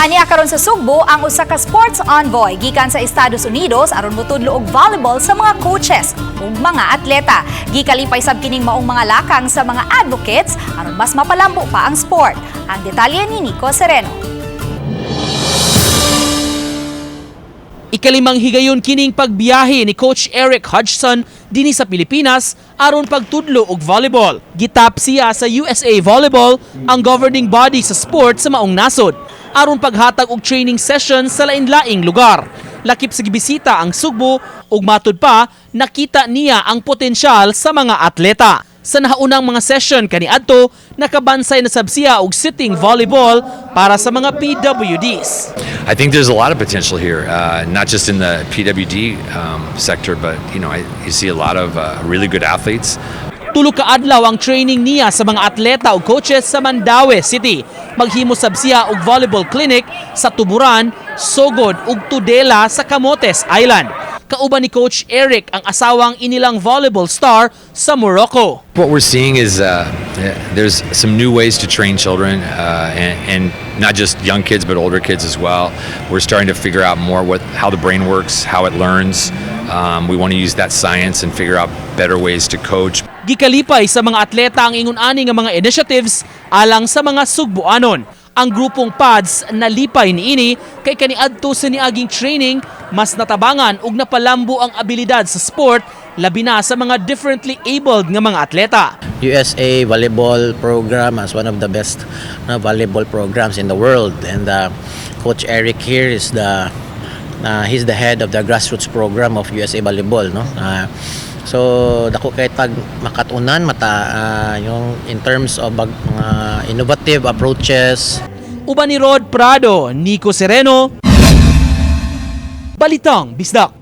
Ania karon sa Sugbo ang usa ka sports envoy gikan sa Estados Unidos aron motudlo og volleyball sa mga coaches ug mga atleta. Gikalipay sab kining maong mga lakang sa mga advocates aron mas mapalambo pa ang sport. Ang detalye ni Nico Sereno. Ikalimang higayon kining pagbiyahe ni Coach Eric Hodgson dinhi sa Pilipinas aron pagtudlo og volleyball. Gitap siya sa USA Volleyball, ang governing body sa sport sa maong nasod, aron paghatag og training session sa lain-laing lugar. Lakip sa gibisita ang Sugbo ug matud pa nakita niya ang potensyal sa mga atleta. Sa nahaunang mga session kaniadto, nakabansay na sab siya og sitting volleyball para sa mga PWDs. I think there's a lot of potential here, not just in the PWD sector, but you see a lot of really good athletes. Tulo ka adlaw ang training niya sa mga atleta ug coaches sa Mandaue City. Maghimo sab siya og volleyball clinic sa Tuburan, Sogod ug Tudela sa Camotes Island. Kauban ni Coach Eric ang asawang inilang volleyball star sa Morocco. What we're seeing is there's some new ways to train children, and not just young kids, but older kids as well. We're starting to figure out more what how the brain works, how it learns. We want to use that science and figure out better ways to coach. Gikalipay sa mga atleta ang ingon ani nga mga initiatives alang sa mga Sugbuanon. Ang grupong PADS nalipay niini kay kaniadto sa niaging training mas natabangan ug napalambo ang abilidad sa sport, labi na sa mga differently abled nga mga atleta. USA Volleyball program as one of the best na volleyball programs in the world, and Coach Eric here is the he's the head of the grassroots program of USA Volleyball, no? So dako kay tag makatunan mata yung in terms of mga innovative approaches. Uban ni Rod Prado, Nico Sereno, Balitang Bisdak.